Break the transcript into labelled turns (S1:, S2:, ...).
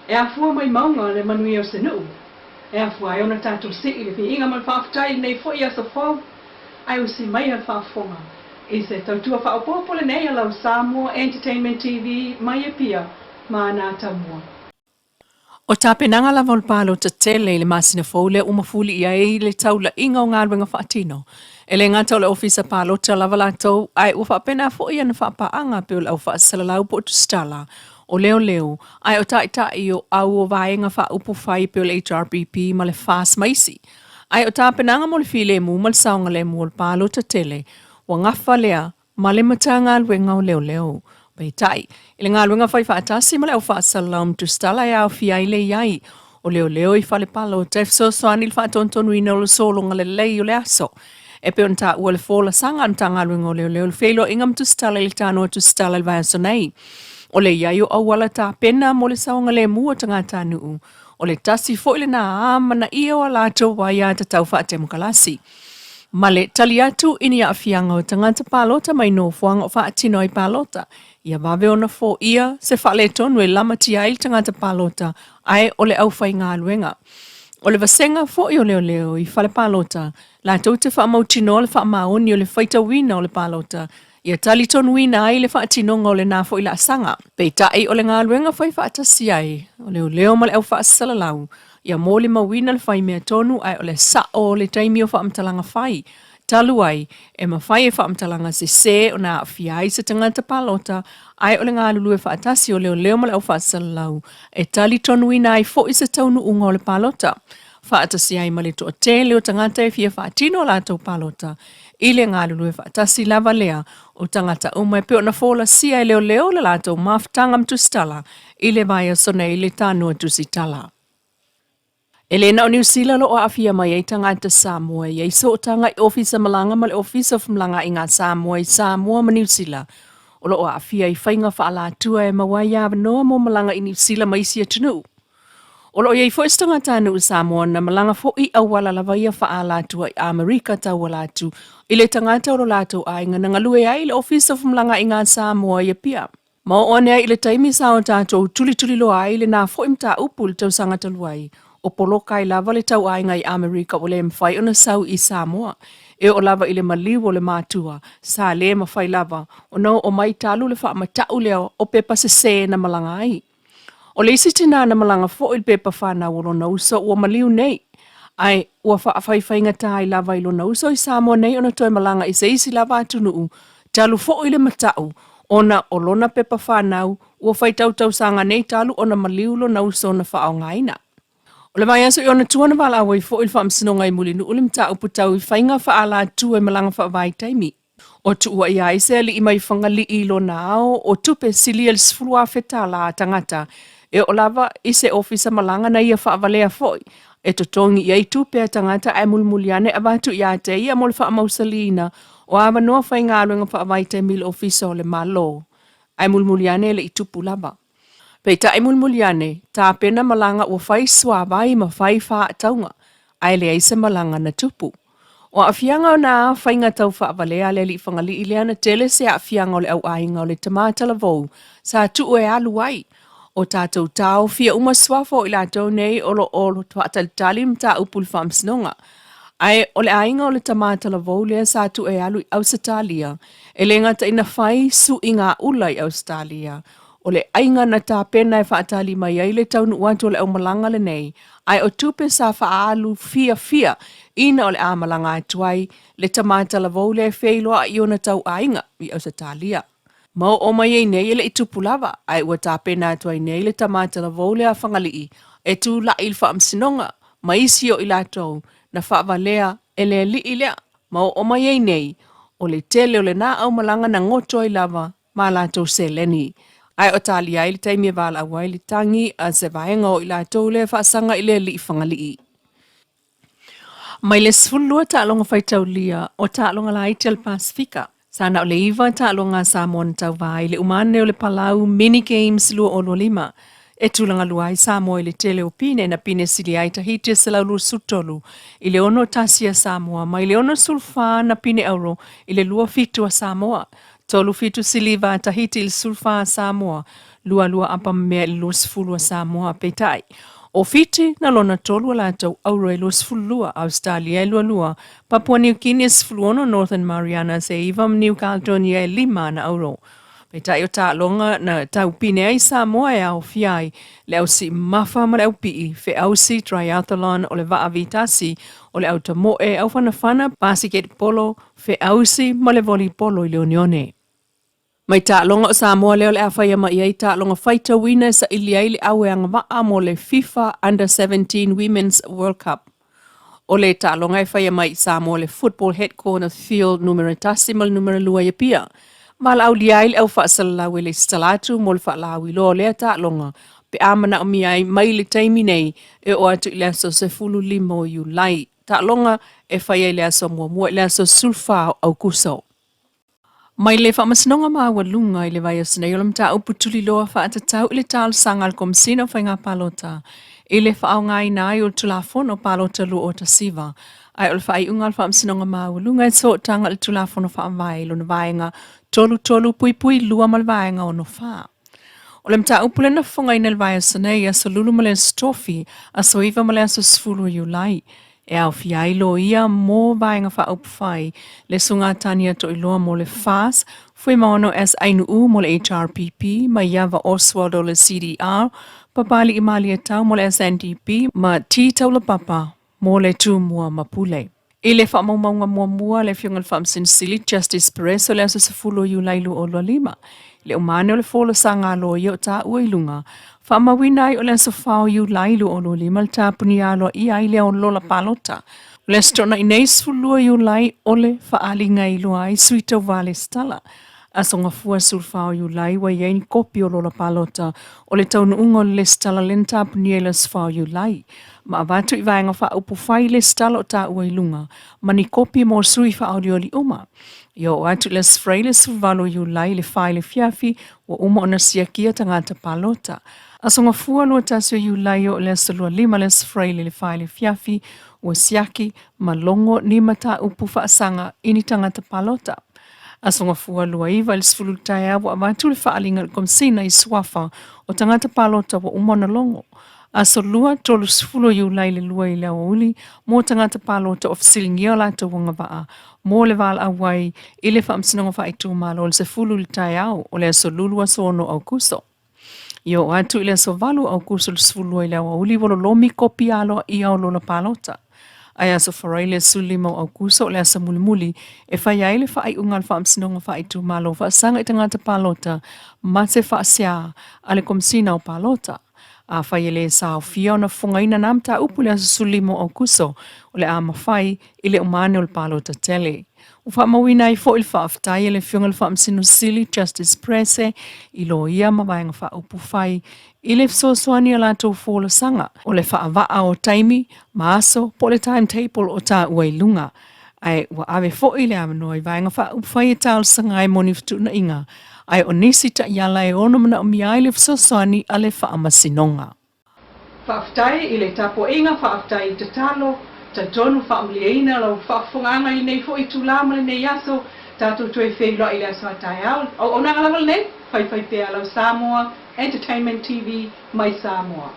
S1: E afua mai mauga le manuia o se nuu, e afua ai ona tatou sii le viiga ma le faafetai i lenei foi aso fou, ae usi maia le faafofoga i se tautua faaopoopo lenei a lau Samoa Entertainment TV mai Apia ma ana atamua. O tapenaga lava o le palota tele i le masina fou lea ua mafuli i ai le taulaiga o galuega faatino. E le gata o le Ofisa Palota lava latou, ae ua faapena foi ana faapaaga pei o le au faasalalau po o tusitala, o leoleo, ae o taitai o au o vaega faaupufai pei o le HRPP ma le FAS ma isi. Ae o tapenaga mo le filemu ma le saogalemu o le palota tele, ua gafa lea ma le Matagaluega o Leoleo. Peitai, i le galuega fai faatasi ma le au faasalalau ma tusitala e aofia ai le i ai o leoleo i fale palota e fesoasoani i le faatonutonuina o le sologa lelei o le aso. E pei ona taua le folasaga a le Matagaluega o Leoleo i le feiloaiga ma tusitala i le tanoa tusitala i le vaiaso nei. O le i ai o auala tapena mo le saogalemu o tagatanuu, o le tasi foi lena amanaia o a latou aiatatau faatemokalasi. Ma le tali atu i ni aafiaga o tagata palota mai nofoaga o faatino ai palota, ia vave ona foia se faaletonu e lamatia ai le tagata palota ae o le aufaigaluega. O le vasega foi o leoleo i fale palota, latou te faamautinoa le faamaoni o le faitauina o le palota, ia talitonuina ai le faatinoga o lena foi laasaga. Peitai o le galuega fai faatasi ai o leoleo ma le au faasalalau, ia molimauina le fai mea tonu ae o le sa'o o le taimi o faamatalaga fai, talu ai, e mafai e faamatalaga sesē ona aafia ai se tagata palota ae o le galulue faatasi o leoleo ma le au faasalalau e talitonuina ai foi se taunuuga o le palota faatasi ai ma le toatele o tagata e fia faatino a latou palota i le galulue faatasi lava lea o tagata uma e pei ona folasia e leoleo le latou mafutaga ma tusitala i le vaiaso nei le tanoa tusitala. E le na o Niu Sila o lo o aafia mai ai tagata Samoa, e i ai sootaga i Ofisa Malaga ma le Ofisa o Femalagaaiga a Samoa i Samoa ma Niu Sila o lo o aafia i faiga faaalatua e maua ai avanoa mo malaga i Niu Sila ma isi atunuu. O lo o i ai foi se tagatanuu Samoa na malaga foi i auala lava ia faaalatua i Amerika tauala atu i le tagata o lo latou aiga na galue ai i le Ofisa o Femalagaaiga a Samoa i Apia. Ma oo ane ai i le taimi sa o tatou tulituliloa ai lena foi mataupu i le tausaga talu ai, o poloka ai lava le tauaiga i Amerika ua le mafai ona sau i Samoa. E oo lava i le maliu o le matua, sa le mafai lava ona oo mai talu le faamatau lea o pepa sese na malaga ai. O le isi tinā na malaga foi i le pepa fanau o lona uso ua maliu nei, ae ua faafaifaigata ai lava i lona uso i Samoa nei ona toe malaga i se isi lava atunuu talu foi le matau ona o lona pepa fanau ua faitau tausaga nei talu ona maliu lona uso na faaaogaina. O le vaiaso i ona tua na valaau ai foi le Faamasinoga i Mulinuu le mataupu tau i faiga faaalatua i malaga faavaitaimi. O tuua i ai se alii mai Fagalii i lona ao o tupe silia i le $10,000 a tagata e oo lava i se ofisa malaga na ia faavalea foi e totogi i ai tupe a tagata ae mulimuli ane avatu ia te ia mo le faamausaliina o avanoa faigaluega faavaitaimi i le ofisa o le Malo ae mulimuli ane e le i tupu lava. Peitai mulimuli ane, tapena malaga ua fai suavai ma fai faatauga, ae leai se malaga na tupu. O aafiaga o nā faiga tau faavalea a le alii Fagalii lea na tele se aafiaga o le auaiga o le tama talavou sa tuu e alu ai. O tatou taofia uma suafa o i latou nei o lo o faatalitali mataupu i le faamasinoga. Ae o le aiga o le tama talavou lea sa tuu e alu i Ausetalia, e le gata ina fai suiga ula i Ausetalia, O le aiga na tapena e faatali mai ai le taunuu atu o le aumalaga lenei, ae o tupe sa faaalu fiafia ina o le a malaga atu ai le tama talavou lea e feiloai i ona tauaiga i Ausetalia. Ma oo mai ai nei e le i tupu lava, ae ua tapena atu ai nei le tama talavou lea a Fagalii e tulai i le faamasinoga ma isi o i latou na faavalea e le alii lea. Ma oo mai ai nei, o le tele o lena aumalaga na goto ai lava ma a latou seleni. Ae o talia ai le taimi e valaau ai le tagi a se vaega o i latou lea e faasaga i le alii Fagalii. Mai le 12 taaloga faitaulia o taaloga laiti a le Pasefika, sa na o le 9 taaloga a Samoa na tauva ai i le uma ane o le Palau Mini Games 2025, e tulaga lua ai Samoa i le tele o pine na pine sili ai Tahiti e 123 i le 61 a Samoa mai le 64 na pine auro i le 27 a Samoa. Tolu fitu siliva a Tahiti i le 14 a Samoa, 2 2 apa ma mea i le 20 a Samoa. Peitai, o Fiti na lona tolu a latou auro e 22, Ausetalia e 22, Papua Niu Kini e 16, Northern Marianas e 9 ma Niu Kaledonia e 5 ana auro. Peitai o taaloga na taupine ai Samoa e aofia ai le au siimafa ma le aupii, feausi, triathlon, o le vaa vitasi, o le au tamoe, au fanafana, basiketipolo, feausi ma le volipolo i le oneone. Mai taaloga o Samoa lea o le a faia mai ai taaloga faitauina e saili ai le au e agavaa mo le FIFA Under 17 Women's World Cup. O le taaloga e faia mai i Samoa le Football Headquarter Field numera 1 ma le numera 2 i Apia. Valaaulia ai le au faasalalau e lesitala atu mo le faalauiloa o lea taaloga pe a manaomia ai mai le taimi nei e oo atu i le aso 15 o Iulai. Taaloga e faia i le aso muamua i le aso 14 o Aukuso. Mai le Faamasinoga Maualuga i le vaiaso nei o le mataupu tuliloa faatatau i le talosaga a le Komesina o Faiga Palota i le faaaogaina ai o le Tulafono Palota 2019, ae o le faaiuga a le Faamasinoga Maualuga e sootaga i le Tulafono Faavae i lona Vaega 33.2 ma le Vaega 64. O le mataupu lea na fofogaina i le vaiaso nei, aso Lulu ma le aso Tofi, aso 9 ma le aso 10 o Iulai, e aofia ai loia mo Vaega Faaupufai, le Susuga Tania Toiloa mo le FAS, Fuimaono S. Ainuu mo le HRPP, Maiava Oswald o le CDR, Papali'i Malietau mo le SNDP ma T. Taulapapa mo le Tumua ma Pule. I le faamaumauga muamua a le Afioga i le Faamasino Sili, Justice Perez o le aso 10 o Iulai 2025, i le uma ane o le folasaga a loia o taua i luga, faamauina ai o le aso 4 o Iulai 2025 le tapunia aloaia ai lea o lola palota. O le aso Toonai nei 12 Iulai o le faaaliga e iloa ai sui tauva lesitala. Aso Gafua 14 o Iulai ua i ai ni kopi o lola palota o le taunuuga o le lesitala lea na tapunia i le aso 4 o Iulai. Ma avatu i Vaega Faaupufai lesitala o taua i luga ma ni kopi mo sui faaolioli uma. Ia oo atu i le aso Faraile 18 o Iulai i le 4 i le afiafi ua uma ona siakia tagata palota. Aso Gafua 21 o Iulai oo i le aso 25 le aso Faraile i le 4 i le afiafi ua siaki ma logo ni mataupu faasaga i ni tagata palota. Aso Gafua 29 i le 10 i le taeao ua avatu le faaaliga i le Komesina i suafa o tagata palota ua uma ona logo. Aso Lua 30 o Iulai i le 2 i le aoauli mo tagata palota o fesiligia o latou agavaa mo le valaau ai i le Faamasinoga Faaitumalo i le 10 i le taeao o le aso Lulu aso 6 o Aukuso. I oo atu i le aso 8 o Aukuso le 12 i le aoauli ua lolomi kopi aloaia o lola palota. Ae aso Faraile 15 o Aukuso o le aso mulimuli e fai ai le faaiuga a le Faamasinoga Faaitumalo faasaga i tagata palota ma se faasea a le Komesina o Palota. Afai e le saofia ona fofogaina nā mataupu i le aso 15 o Aukuso, o le a mafai i le uma ane o le palota tele. Ua faamauina ai foi le faafetai a le Afioga i le Faamasino Sili, Justice Prese, i loia ma Vaega Faaupufai i le fesoasoani a latou folasaga o le faavaa o taimi ma aso po o le timetable o taua i luga. Ae ua ave foi le avanoa i Vaega Faaupufai e talosaga ai mo ni fetuunaiga, ae o nisi taiala e ono manaomia ai le fesoasoani a le Faamasinoga. Faafetai i le tapuaiga, faafetai i tatalo, talitonu faamalieina lau faafofogaaga i lenei foi itula ma lenei aso, tatou toe feiloai i le aso a taeao. Auaunaga lava lenei, faifaipea lau Samoa Entertainment TV mai Samoa.